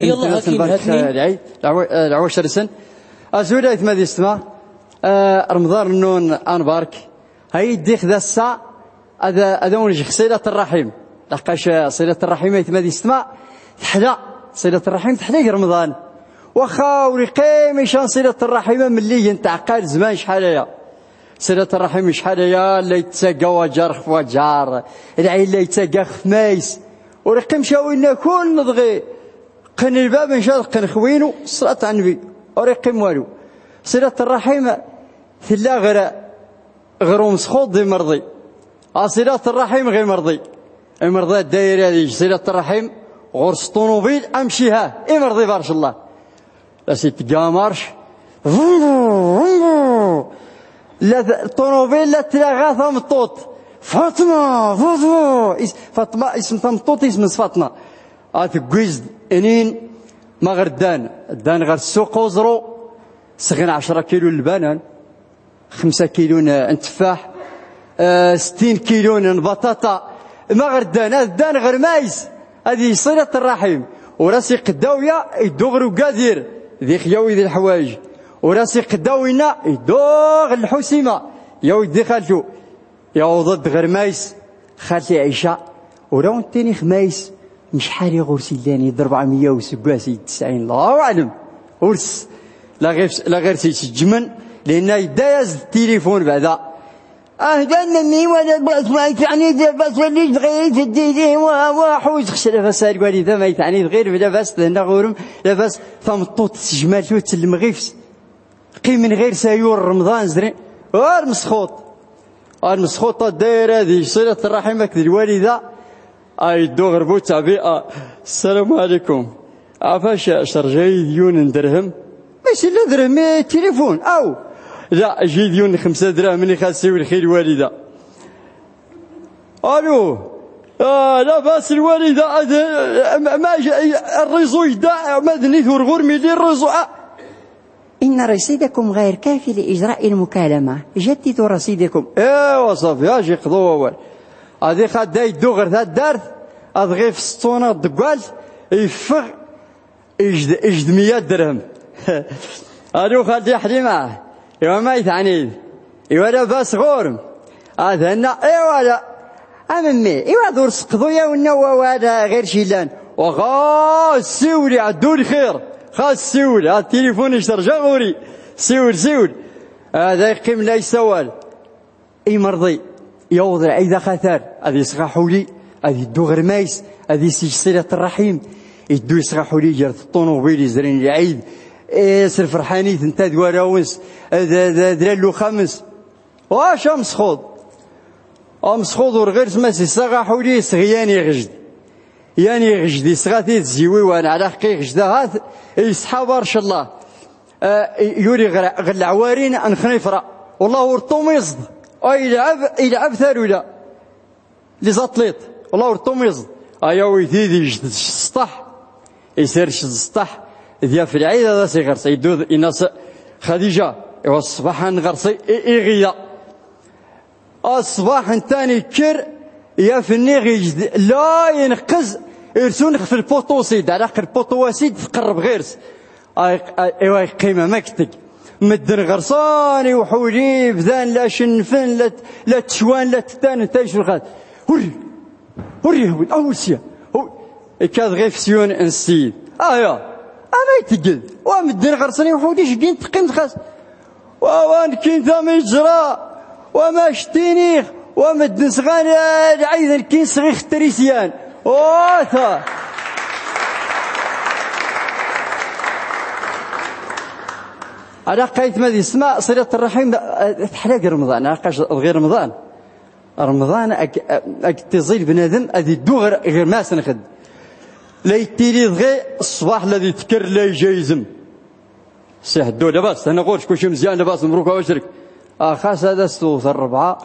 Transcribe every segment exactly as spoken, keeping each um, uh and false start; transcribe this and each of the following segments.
يلا، هاكي نبارك، نهاتني. آه، العيد، العوا-، آه، العواشر سن. أزول أيتما ذي استماع. آه، رمضان نون أنبارك. هاي ديخ ذا الساعة. هذا، هذا ونجي صلة الرحم. لقاش صلة الرحم أيتما ذي استماع. تحلى. صلة الرحم تحلى في رمضان. واخا وريقيم يشان صلة الرحم ملي ينتعقل زمان شحال هي. صلة الرحم شحال هي، لا يتساقى وجار خف وجار. العين لا يتساقى خف مايس. وريقيم شاوينا كل نضغي. قن الباب إن شاء الله، قن خوينو، صلاة على النبي. وريقيم والو. صلة الرحم ثلا غير، غير مسخوط ذي مرضي. آه، صلة الرحم غير مرضي. إمرضي الدايرة هذه صلة الرحم، غرس طوموبيل، أمشيها. إمرضي بارش الله. لا سي تقامرش. لا ث-، الطوموبيل لا تلاغا ثمطوط. فاطمة، فاطمة. إس-، فاطمة، اسم ثمطوط، اسم فاطمة. آه، تقويز إنين، ما غير دان. دان غير السوق وزرو. سغن عشرة كيلو البنان. خمسة كيلو ن-، نتفاح، آه، ستين كيلو ن-، بطاطا. ما غير دان، هذا دان غير مايس. هذه صلة الرحم. وراسي قداوية يدو غير وقادير. ذي خياوي ذي الحوايج. وراسي قداوينا يدو غير الحسيمة. يا ودي خالتو. يا وضد غير مايس. خالتي عيشة. وراون تاني خمايس. مش حالي غور سيلاني ضرب عمية وسقاسي تسعين. الله أعلم. ورس. لا غير، لا غير سيسجمن، لأن يدايز التليفون بعدا. أهدى مني ولا باس ما يتعني ذا باس ولي صغير تديني و-، وحوز خش لاباس الوالدة ما يتعني غير بلا باس لأن غورم لاباس ثمطوط تسجمالتو تلمغيفس. قيم من غير سايور رمضان زرين. غير مسخوط. المسخوطة دايرة هذه صلة الرحم هاك الوالدة. أي دو غربو تعبئة. السلام عليكم. عفاش شرجي ديون درهم؟ ماشي لا درهم، إيه، تليفون. أو. لا، جي ديون خمسة دراهم اللي خاصي والخير والدة. ألو. آه، لا باس الوالدة. آه، ما، ما ج-، الريزو يدع، ما دنيت ورغور ميلي الريزو. آه. إن رصيدكم غير كافي لإجراء المكالمة. جددوا رصيدكم. إيوا صافي، أجي قضوا أول. هذه خد يدو غير ثلاث دارت، أضغي في السطونة الدقال، يفغ، يجد، يجد مية درهم. ألو خالتي حليمة، إيوا ما يتعنيد؟ إيوا لاباس غورم؟ هذا هنا، إيوا لا. أممي، إيوا دور سقضو يا ونا ووالا غير شيلان. وغا سيولي عدو الخير. خا سيول، ها التليفون يشتر جا غوري. سيول، سيول. هذا يقيم لا يسوال. إي مرضي. يوض العيد خثار. هذه يصغى حولي. هذه يدو غير مايس. هذه يسيج صلة الرحيم. يدو يصغى حولي جرت الطوموبيل يزرين العيد. إيه، سر فرحانيت انت دواراونس. هذا، هذا، هذا لو خامس. واش أمسخوض؟ أمسخوض ور غير سما سي ساغا حولي سغياني غجد. يعني غجد يسغاتي تزيوي وانا على حقي غجد هات يسحا بارش الله. آه، يوري غير، غير العوارين أنخنيفرة. والله ورطوم يزد. أي يلعب، يلعب ثارو لا. لي زاتليت. والله ورطوم يزد. أيا ويدي دي جد السطح. يسير شد السطح. ديا في العيد هذا سي غرسي. يدوذ إناس خديجة. إيوا الصباح نغرسي إي-، إيغيا. الصباح نتاني كر يا فني غيجد لا ينقز. إرسون خف البوطو سيد، على قل البوطو سيد تقرب غيرس. آي، آي، إيوا قيمة مكتك. مدن غرساني وحولي بذان لا شنفن لا ت-، لا تشوان لا تتان تايش الغاد. هوري. هوري هو أول سيا. هو. كاد غير في سيون السيد. آه يا. أما يتقل. ومدن غرساني وحولي شقين تقيم خاص. ووان كين ثامي جرا، وما شتينيخ، ومدن سغان العيد كين سغيخ تريسيان. أوثا. على قيت ما دي اسمع صلة الرحم، آه، تحلاق رمضان، على قاش غير رمضان. رمضان أك-، أك-، تزيل بنادم، أدي دو غير، غير ما سنخد. لا يتيلي غير الصباح الذي تكر لا يجيزم. سي حدو، لاباس؟ أنا غورش كلشي مزيان، لاباس؟ مبروك، واش راك؟ آه، خاص هذا السوس الربعة.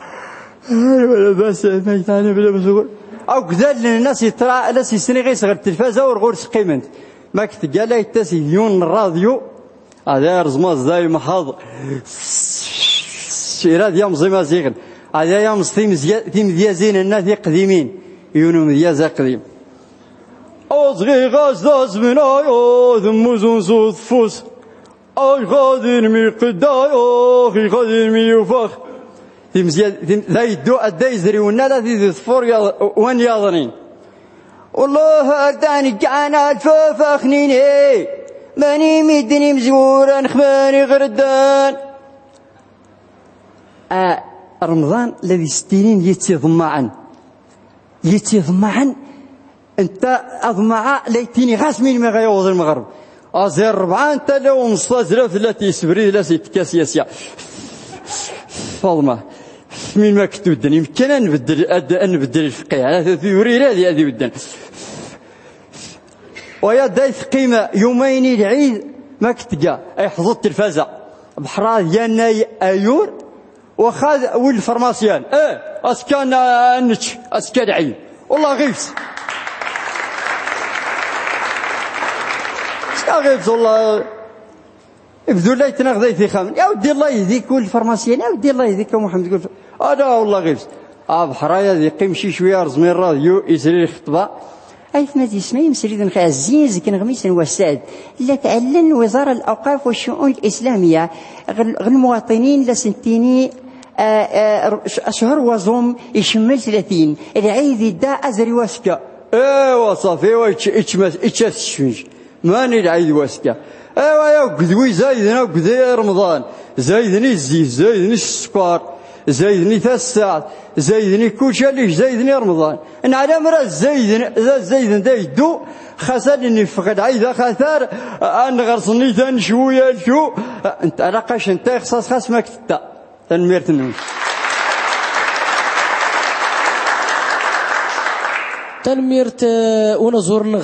آه، لاباس، ما يتعني بلا مسؤول. أو كذا الناس يترا-، الناس يسني غير صغر التلفازة ورغور سقيمنت. ما كنت قال لي تسي يون الراديو. هذا رزماز دايم حظ. شيراد يا مزيمازيغن. هذا يا مزيمازيغن، الناس قديمين. يونو مزيازة قديم. Ẓɣiɣ-as d azmnayu d mmuz unṣu d ffus. Ay xadin mi qeddayu, ay xadin mi yufax. Timzya-, tim-, da yeddu ad da yezri wenna la tid iḍfur yaḍ-, wan yaḍnin. Wellah ar da neǧǧan alfaf axnini, mani midden imezwura nexmani ɣer ddan. A, Remḍan la d-isettinin yettiḍemmaɛen. Yettiḍemmaɛen, nta aḍemmaɛa la yettini ɣas min ma ɣa yawweḍ lmeɣreb. Aẓir rebɛa nta la umṣaẓ la tella tisbrid la s-ittekka syasya. Faḍma, min ma ktudden, imken ad nbeddel, ad, ad nbeddel lfeqqi. Ala tuyuri la di, ad iwedden. Waya da iteqqim yumayni lɛid ma ktga, iḥḍer-d telfaza. Beḥra d yanna ayur, waxa d win lfarmasyan. Eh, aska n-, ad nečč, aska lɛid. Wellah ɣifs. Aska ɣifs, wellah. Ibdu la itnaɣ da itixamen. Ya weddi, Allah yehdik, win lfarmasyan. Ya weddi, Allah yehdik, a Muḥemmed, win lf-, ala, wellah ɣifs. A, beḥra ya d iqqim ci cwiya ar ẓmir radyu, isri lxeṭba. Aytma d yesma imsriden ɣ azin zken ɣ misen wassad. La tɛellen وزارة الأوقاف والشؤون الإسلامية ɣ-, ɣ lmuwaṭinin la s-nettini, a, a, š-, ccher waẓum icemmel tlatin. Lɛid idda azr i waska. Ewa, ṣafi, ewa, ičč-, ičč-, ičč-, ičč-, Mani lɛid waska? Ewa, ya ugdwi zayden, ugdwi Remḍan. Zayden i zzit, zayden i ssukar, zayden i tassaɛt, zayden i kulci, alli zayden i Remḍan. Nɛlam ra zayden, zayden da iddu, xas allen iffeɣ lɛid axatar, a nɣer ṣennitan cwiya lku, nta laqac nta ixṣaṣ xas ma ktetta. Tanmmirt-nwen. Tanmmirt, eh, unaẓur-nneɣ.